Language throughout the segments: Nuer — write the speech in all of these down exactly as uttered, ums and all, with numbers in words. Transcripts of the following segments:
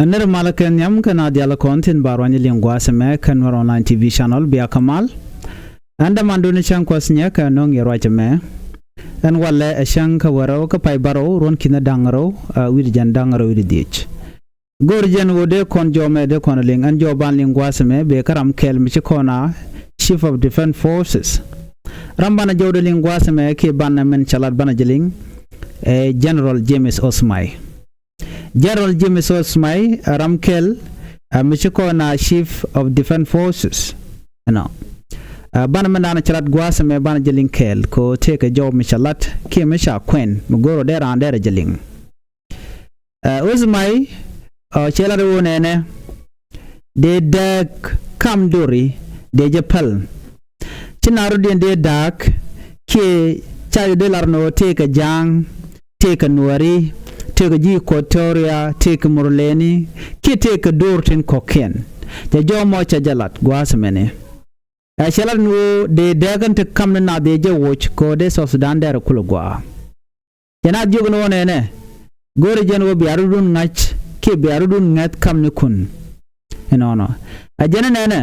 Ɛ nɛr malä kɛ nhiam kɛ na dial kɔn thin ba ruany liŋ gua̱a̱th ɛmɛ kɛ Nuɛr Online T V channel bia kɛ mal. Ɛn dämandun cäŋ kuɔth nyɛ kɛ nöŋ yɛ ruac ɛmɛ. Ɛn walɛ ɛ cäŋ kɛ wärä kä pay bärɔw ruɔ̱n ki̱n da̱ŋ rɛw, ɛ wi̱r jɛn da̱ŋ rɛw wi̱r dhiec. Go̱o̱r jɛn ɣöö dee kɔn jɔmɛ dee kɔn liŋ ɛn jɔɔban liŋ gua̱a̱th ɛmɛ bee kä ram kɛl mi ci kɔn a Chief of Defence Forces. Ram banɛ jɔwdɛ liŋ gua̱a̱th ɛmɛ kiɛ banɛ min ca lat banɛ jɛ liŋ ɛ General James Osmai. General James Osmai ɛ ram kɛl ɛ mi ci kɔn a Chief of Defence Forces. Ɛnɔ ɛ banɛ min daanɛ ca lat gua̱a̱th ɛmɛ banɛ jɛ liŋ kɛɛl kɛ ɣöö tëëkɛ jɔw mi ca lat kiɛ mi ca kuɛn mi go̱o̱r ɔ dee raan dee rɛ jɛ liŋ. Ɛ Osmai ɔ cɛ lat ɣöö nɛnɛ dee dääk kam dori dee jɛ päl. Ci na rɔ̱diɛn dee da̱a̱k kiɛ ca jɛ dee lar nɔ tëëkɛ ja̱a̱ŋ, tëëkɛ nuääri, tëëkɛ ji̱ Equatoria, tëëkɛ murleni kiɛ tëëkɛ do̱r tin kɔ̱kiɛn. Cɛ jɔw mɔ cɛ jɛ lat gua̱a̱th mɛni. Ɛ cɛ lat ni ɣöö dee dääk ɛn ti kam ni nath dee jɛ woc kɛ ɣöö dee South Sudan dɛrɛ kulɛ gua̱a̱. Cɛ na jiök ni ɣöö nɛnɛ go̱o̱rɛ jɛn ɣöö bia rɔ̱dun ŋa̱c kiɛ bia rɔ̱dun ŋäth kamnikun. Ɛnɔnɔ ɛ jɛn nɛnɛ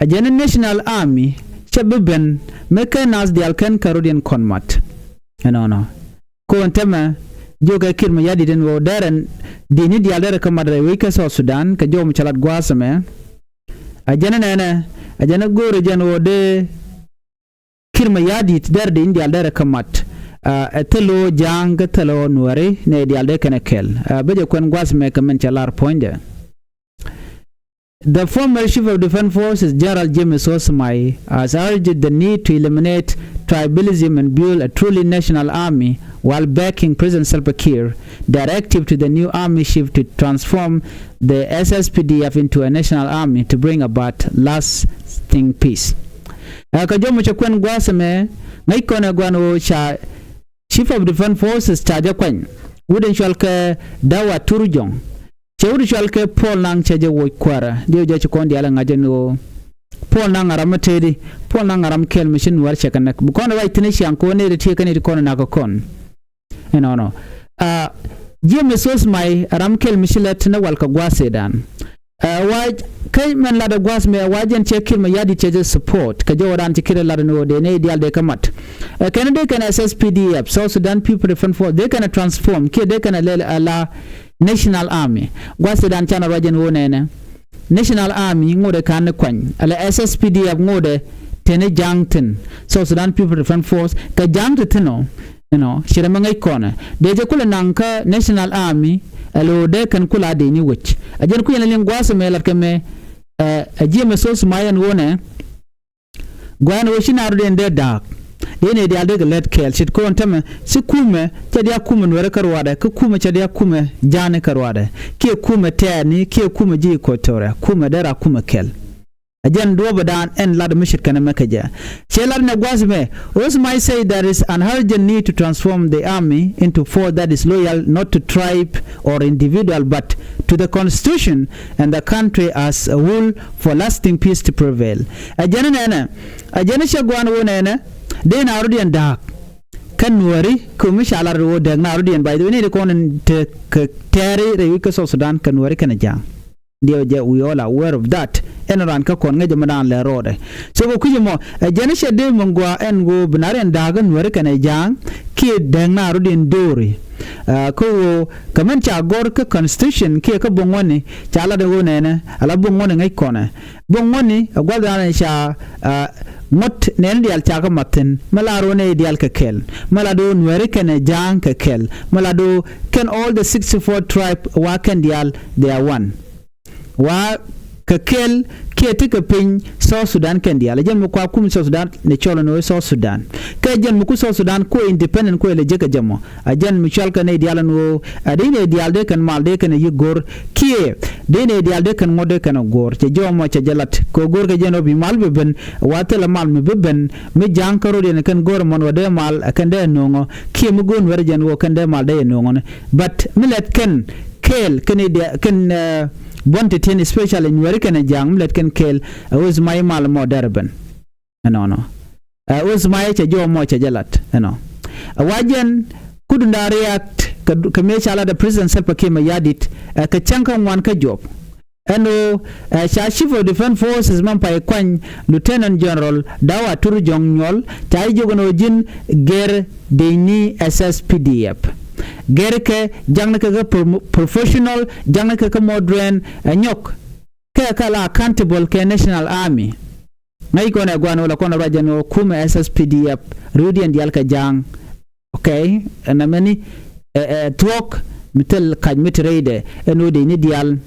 ɛ jɛn National Army cɛ bi ben mi ken nath diaal ken kɛ rɔ̱diɛn kɔn mat. Ɛnɔnɔ ko̱n tɛmɛ jiök ɛ Kiir Mayardit ɛn ɣöö dɛrɛ di̱ni diaal dɛrɛ kä mat rɛy wec kä South Sudan kɛ jɔw mi ca lat gua̱a̱th ɛmɛ. Ɛ jɛn nɛnɛ ɛ jɛn go̱o̱rɛ jɛn ɣöö dee Kiir Mayardit dɛrɛ dee in diaal dɛrɛ kä mat. Ɛ thil ɣöö ja̱a̱ŋ kä thil ɣöö nuääri nɛ diaal dee kɛnɛ kɛl. Ɛ bä jɛ kuɛn gua̱a̱th mɛ kɛ min cɛ lar puɔ̱nydɛ. The former Chief of Defence Forces General James Osmai has urged the need to eliminate tribalism and build a truly national army while backing President Salva Kiir directive to the new army chief to transform the S S P D F into a national army to bring about lasting peace. Ɛ kɛ jɔmɔ cɛ kuɛn gua̱a̱th ɛmɛ ŋäc kɔn ɛ gua̱n ɣöö ca Chief of Defence Forces ca jɛ kuany wut in cual kɛ Dawa Turjong. Cɛ wut cual kɛ Paul Nang cɛ jɛ woc kuäärä diɛ jɛ ci kɔn diaal ɛ ŋa̱c ɛn ɣöö Paul Nang a ram mi tëëdi, Paul Nang a ram kɛl mi ci nuäär cɛ kɛ näk bi kɔn ɛ wac thi̱n ɛ ciaŋ kɛ ɣöö nɛy ti tiee kɛ nɛy ti kɔn ɛ nak kɛ kɔn. Ɛnɔnɔ. Ɛ James Osmai ɛ ram kɛl mi ci lät ni wal kɛ gua̱a̱th ëëdan. Ɛ wa kä mɛn lat ɛ gua̱a̱th mɛ wa jɛn cɛ Kiir Mayardit cɛ jɛ support kɛ jɔwdan ci Kiir lat ni ɣöö dee nɛy diaal dee kä mat. Ɛ kɛn dee kɛn S S P D F, South Sudan People Defence Force, dee kɛn transform kiɛ dee kɛn lɛl ala National Army. Gua̱a̱th ëëdan canɛ ruac jɛn ɣöö nɛnɛ National Army ŋotdɛ ka̱n ni kuany ala S S P D F ŋotdɛ teni ja̱a̱ŋ thi̱n. South Sudan People Defence Force kɛ ja̱a̱ŋ ti thi̱n ɔ. Ɛnɔ ci rɛ mɛ ŋäc kɔnɛ dee jɛ kulɛ naŋ kä National Army. Ɛ lo̱o̱ dee kɛn kulɛ a dee ni wec. Ɛ jɛn kui̱ yɛn liŋ gua̱a̱th ɛmɛ lat kɛ mɛ. Ɛ James Osmai ɛn ɣöö nɛ gua̱a̱n ɣöö ci na rɔ̱diɛn dee da̱a̱k dee nɛy diaal dee kɛ lät kɛɛl ce̱tkɛ ɣöö ɛn tämɛ ci kumɛ cɛ diaal kumɛ nuäärä kä ruaadɛ kä kumɛ cɛ diaal kumɛ ja̱a̱ni kä ruaadɛ kiɛ kumɛ tɛɛni kiɛ kumɛ ji̱ Equatoria kumɛ dee raa kumɛ kɛl. Ɛ jɛn duɔ̱ɔ̱pädan ɛn lat mi ce̱tkɛ nɛmɛ kɛ jɛ. Cɛ lat nɛ gua̱a̱th mɛ, Osmai say there is an urgent need to transform the army into force that is loyal not to tribe or individual but to the constitution and the country as a whole for lasting peace to prevail. Ɛ jɛn nɛnɛ ɛ jɛn cɛ gua̱a̱n ɣöö nɛnɛ dee na rɔ̱diɛn da̱a̱k. Kä nuääri kɛ mi ca lat ɣöö dääk na rɔ̱diɛn, by the way, ni ti kɔn in te kɛ tɛɛri rɛy wec kä South Sudan kɛ nuääri kɛnɛ ja̱a̱ŋ. Diɛw jɛ, we all aware of that. Ɛn raan kä kɔn ŋäcɛ mi daan lɛ rɔɔdɛ. So kɛ kui̱c ɛmɔ ɛ jɛn cɛ dee mi gɔaa ɛn ɣöö bi na rɔ̱diɛn da̱a̱k kä nuääri kɛnɛ ja̱a̱ŋ kiɛ dääk na rɔ̱diɛn do̱ri. Kä ɣöö kɛ mɛn ca gɔ̱r kä constitution kiɛ kä buɔ̱ŋ ŋuɔ̱tni ca lat ɛ ɣöö nɛnɛ ala buɔ̱ŋ ŋuɔ̱tni ŋäc kɔnɛ. Buɔ̱ŋ ŋuɔ̱tni ɛ gua̱th raan ca ŋuɔ̱t nɛɛni diaal ca kä mat thi̱n mi la ro̱o̱ nɛy diaal kɛ kɛl mi la do̱o̱ nuääri kɛnɛ ja̱a̱ŋ kɛ kɛl mi la do̱o̱ kɛn all the sixty-four tribe wa kɛn diaal they are one. Wa kɛ kɛl kiɛ ti kɛ piny South Sudan kɛn diaal. Ɛ jɛn mi kua kum South Sudan ni cɔl ni wee South Sudan. Kɛ jɛn mi ku South Sudan ku independent ku lɛ jek kɛ jɛ mɔ. Ɛ jɛn mi cɔl kɛ nɛy diaal ni wee ɛ dee nɛy diaal dee kɛn mal dee kɛn yi go̱r kiɛ dee nɛy diaal dee kɛn ŋuɔ̱t dee kɛn go̱r. Cɛ jɔmɔ cɛ jɛ lat kɛ go̱r kɛ jɛn ɔ bi mal bi ben. Wa thilɛ mal mi bi ben mi ja̱a̱ŋ kä rɔ̱diɛn kɛn go̱r mɔn wä dee mal ɛ kɛn dee no̱o̱ŋɔ kiɛ mi go̱r nuɛr jɛn wä kɛn dee mal dee yɛ no̱o̱ŋɔ ni. But mi lɛt kɛn kɛɛl kɛn idiɛ kɛn buɔ̱n ti tiɛn especially nuääri kɛnɛ ja̱a̱ŋ mi lɛt kɛn kɛɛl. Ɛ Osmai mal mɔ dɛr ben. Ɛnɔnɔ ɛ Osmai cɛ jɔmɔ cɛ jɛ lat ɛnɔ. Ɛ wa jɛn kudunda Riɛk kɛ mëë ca lat ɛ President Salva Kiir Mayardit ɛ kɛ cäŋ kä ŋuan kä juɔp. Ɛn ɣöö ɛ ca Chief of Defence Forces mɛn pay kuany Lieutenant General Dawa Tur Jɔŋ Nyuɔl ca jiök ɛn ɣöö ji̱n gɛr dëcni SSPDF. Gɛr kɛ jakni kɛ kä professional, jakni kɛ kä modern ɛ nyɔk kɛ kɛ la accountable kɛ National Army. Ŋäc kɔn ɛ guan ɣöö la kɔn ruac ɛn ɣöö kumɛ SSPDF riwdiɛn diaal kɛ ja̱a̱ŋ. Okay, ɛn amɛni ɛ ɛ thuɔ̱k mi thil kac mi te rɛydɛ ɛn ɣöö dëcni diaal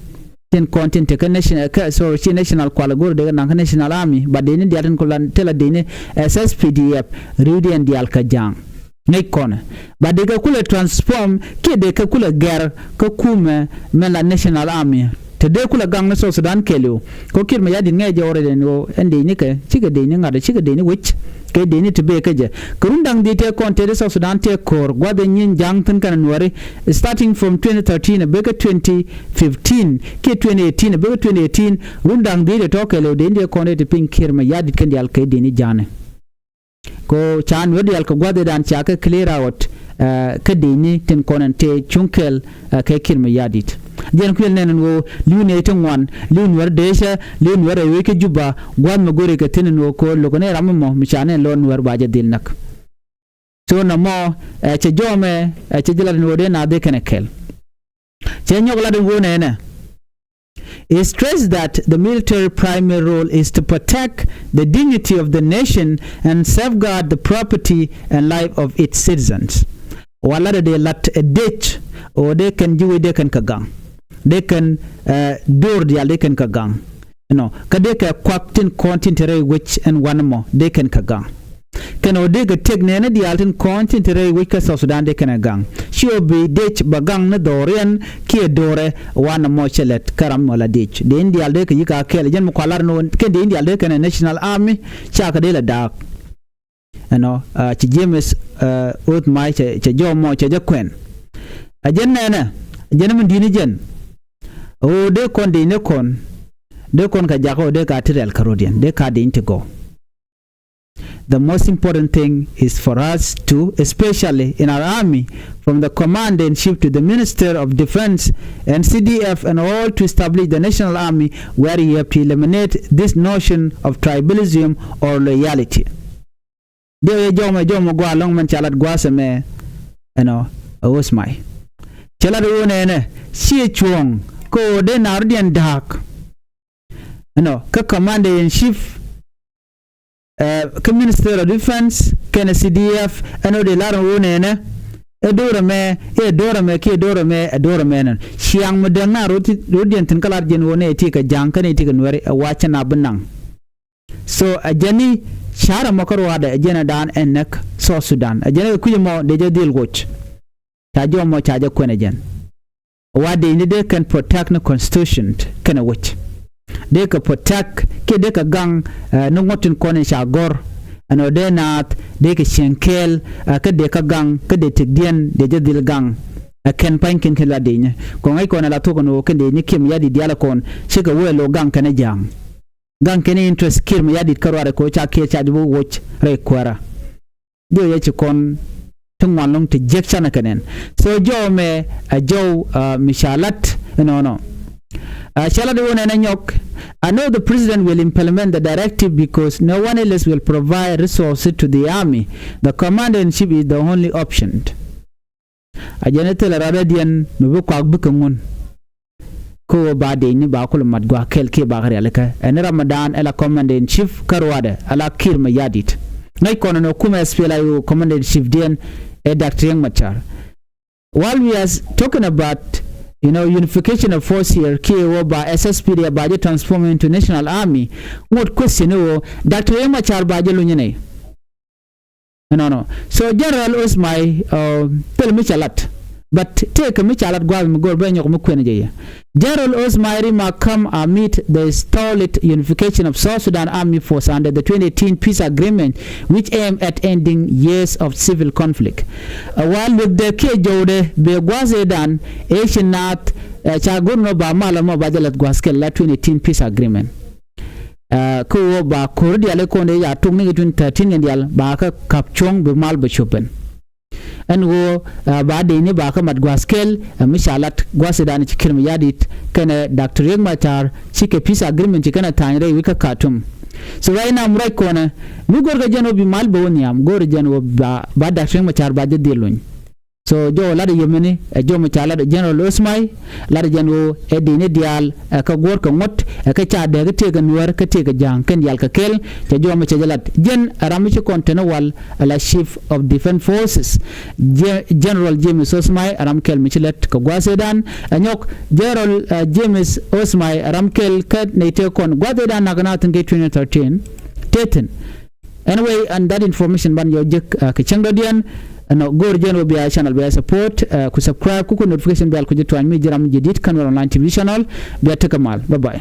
tin kɔn tin te kä national kä, sorry, ci national kual go̱r dee kɛ naŋ kä National Army, but dëcni diaal tin kɔn thil a dëcni SSPDF riwdiɛn diaal kɛ ja̱a̱ŋ. Ŋäc kɔn ɛ, but dee kɛ kulɛ transform kiɛ dee kɛ kulɛ gɛr kä kumɛ mɛn la National Army. Te dee kulɛ gaŋ ni South Sudan kɛɛliw. Kɛ Kiir Mayardit ŋäcɛ jɛ already ɛn ɣöö ɛn dëcni kɛ, cikɛ dëcni ŋa̱t, cikɛ dëcni wec, kɛ dëcni ti bëë kä jɛ. Kɛ run da̱ŋ dhieec tëë kɔn tëë ti South Sudan tëë ko̱r gua̱th ɛ nyin ja̱a̱ŋ thi̱n kɛnɛ Nuääri, starting from twenty thirteen ɛ bëë kä twenty fifteen kiɛ twenty eighteen ɛ bëë kä twenty eighteen, run da̱ŋ dhieec ɛ tɔ̱ kɛɛliw dëcni tëë kɔn tëë ti piny Kiir Mayardit kɛn diaal kɛ dëcni ja̱a̱ŋni. Kɛ ɣöö ca Nuäär diaal kɛ gua̱thdan ca kɛ clear out ɛ kä dëcni tin kɔn ɛn tëë cuŋ kɛl ɛ kɛ Kiir Mayardit. Jɛn kuël nɛn ɛn ɣöö li̱w nɛy ti ŋuan, li̱w Nuäär dëëcä, li̱w Nuäär rɛy wec kä Juba, gua̱th mi go̱ri kɛ thi̱n ɛn ɣöö kɛ ɣöö lo̱kɛ nɛy ram ɛmɔ mi ca nɛn lɔr Nuäär ba jɛ dhil näk. So nɔmɔ ɛ cɛ jɔmɛ ɛ cɛ jɛ lat ɛn ɣöö dee naath dee kɛn ɛ kɛl. Cɛ nyɔk lat ɛn ɣöö nɛnɛ. He stressed that the military primary role is to protect the dignity of the nation and safeguard the property and life of its citizens. Walɛ dee lat ɛ dec ɣöö dee kɛn ji̱ wec dee kɛn kɛ gaŋ. Dee kɛn ɛ do̱r diaal dee kɛn kɛ gaŋ. Ɛnɔ kä dee kɛ kuak tin kɔn tin te rɛy wec ɛn wanɛ mɔ dee kɛn kɛ gaŋ. Kɛn ɣöö dee kɛ tëk nɛɛni diaal tin kɔn tin te rɛy wec kä South Sudan dee kɛn ɛ gaŋ. Ci ɣöö bi dec bɛ gaŋ ni dhɔriɛn kiɛ do̱rɛ wanɛ mɔ cɛ lɛt kä ram mɔ la dec. Dëcni diaal dee kɛ yi̱k a kɛɛl jɛn mi kua lar ni ɣöö kɛn dëcni diaal dee kɛn ɛ National Army cakɛ dee la da̱a̱k. Ɛnɔ ci James Oth Mai cɛ jɔw mɔ cɛ jɛ kuɛn. A jɛn nɛnɛ a jɛn mi di̱t ni jɛn. Ɣöö dee kɔn dëcni kɔn dee kɔn kɛ jakä ɣöö dee ka ti rɛl kä rɔ̱diɛn dee ka dëcni ti gɔw. The most important thing is for us to, especially in our army, from the commander in chief to the minister of defense and C D F and all, to establish the national army where you have to eliminate this notion of tribalism or loyalty. Dee jɔmɛ jɔmɛ gua lɔŋ mɛn ca lat gua̱a̱th ɛmɛ ɛnɔ a Oth Mai. Cɛ lat ɣöö nɛnɛ ciɛ cuɔ̱ɔ̱ŋ kä ɣöö dee naarɔ̱diɛn da̱a̱k. Ɛnɔ kä commander in chief ɛ kä Minister of Defense kɛnɛ C D F ɛn ɣöö dee lar ɛn ɣöö nɛnɛ ɛ do̱r ɛmɛ ɛ do̱r ɛmɛ kiɛ do̱r ɛmɛ ɛ do̱r ɛmɛ nɛn ciaŋ mi däŋ na rot rotdiɛn thi̱n kä lar jɛn ɣöö nɛ ti kɛ ja̱a̱ŋ kä nɛ ti kɛ Nuääri ɛ wa cɛ na bi naŋ. So ɛ jɛn i̱ ca̱rɛ mɔ kä ruaadɛ ɛ jɛn ɛ daan ɛ näk South Sudan ɛ jɛn ɛ kui̱c ɛmɔ dee jɛ dhil woc. Ca jɔw mɔ ca jɛ kuɛn ɛ jɛn. Wa dëcni dee kɛn protect ni constitution kɛnɛ wec. Dee kɛ protect kiɛ dee kɛ gaŋ ni ŋuɔ̱t tin kɔn in ca gɔ̱r. Ɛn ɣöö dee naath dee kɛ cieŋ kɛɛl kä dee kä gaŋ kä dee tëkdiɛn dee jɛ dhil gaŋ. Ɛ kɛn pa̱nykiɛn kɛn la dëcni kɔn ŋäc kɔn ɛ la thuɔ̱k ɛn ɣöö kɛn dëcni Kiir Mayardit diaal ɛ kɔn cikɛ wee lo̱ gaŋ kɛn ɛ ja̱a̱ŋ. Gaŋ kɛn interest Kiir Mayardit kä ruaadɛ kɛ ɣöö ca Kiir ca jɛ bi woc rɛy kuäärä. Jɔw yɛ ci kɔn ti ŋuan lɔŋ ti jiäk canɛ kɛ nɛn. So jɔw mɛ a jɔw mi ca lat ɛnɔnɔ. Ca lat iwä nɛn ɛ nyɔk. I know the president will implement the directive because no one else will provide resources to the army. The commander in chief is the only option. A jɛn i̱ thilɛ radädiɛn mi bi kuak bikɛ ŋun. Kä ɣöö ba dëcni ba kulɛ mat gua̱a̱k kɛl kiɛ ba kɛ rialikä ɛn Ramadan ɛ la commander in chief kä ruaadɛ ɛ la Kiir Mayardit. Ŋäc kɔn ɛn ɣöö kumɛ SPLA-IO commander in chief diɛn ɛ Doctor Riek Machar. While we are talking about, you know, unification of force here kiɛ ɣöö ba SSPDF ba jɛ transform into national army. Ŋot question i̱ ɣöö Doctor Riek Machar ba jɛ luny inɛ. Ɛnɔnɔ. So General Oth Mai thil mi cɛ lat. But tëëkɛ mi ca lat gua̱a̱th mi go̱r bɛ nyɔk mi kuɛn jɛ yɛ. General Oth Mai remark come amid the stalled unification of South Sudan Army Force under the twenty eighteen peace agreement, which aim at ending years of civil conflict. Ɛ wa luekdɛ kiɛ jɔwdɛ bɛ gua̱a̱th ëëdan ëë ci naath ɛ ca go̱r nɔ ba mal ɛmɔ ba jɛ lat gua̱a̱th kɛl la twenty eighteen peace agreement. Kä ɣöö ba ko̱r diaal i̱ kɔn dee ca tok ni kɛ twenty thirteen kɛn diaal ba kä ka̱p cuɔ̱ŋ bi mal bɛ cop ɛn. Ɛn ɣöö ba dee ni ba kä mat gua̱a̱th kɛl mi ca lat gua̱a̱th idan ci Kiir Mayardit kɛnɛ Doctor Riek Machar ci kɛ peace agreement ci kɛnɛ tha̱a̱ny rɛy wi̱c kä Khartoum. So right now mi ruac kɔnɛ mi go̱rkɛ jɛn ɣöö bi mal bɛ wä nhiam, go̱rɛ jɛn ɣöö ba Doctor Riek Machar ba jɛ dhil luny. So jɔw lat ɛ yomini ɛ jɔw mi ca lat ɛ General Osmai, lat ɛ jɛn ɣöö ɛ dini diaal ɛ kä guɔ̱r kɛ ŋuɔ̱t ɛ kä ca dɛɛ kä tëëk ɛ Nuäär kä tëëk ɛ Ja̱a̱ŋ kɛn diaal kɛ kɛl. Cɛ jɔw mi cɛ jɛ lat jɛn ɛ ram mi ci kɔn teni wal ɛ la Chief of Defence Forces, General James Osmai, ɛ ram kɛl mi ci lät kɛ gua̱a̱th ëëdan. Ɛ nyɔk General James Osmai ɛ ram kɛl kä nɛy tëë kɔn gua̱a̱th ëëdan nak ɛ na thi̱n kɛ twenty thirteen tëë thi̱n. Anyway, and that information ban yɔ jek kɛ cäŋ dɔ̱diɛn. Ɛnɔ go̱o̱r jɛn wä bia channel bia support ku subscribe ku ku notification bell ku ji̱ tuany mi ji̱ ram ji̱ dit kä Nuer Online T V channel. Bia tekɛ mal. Bye bye.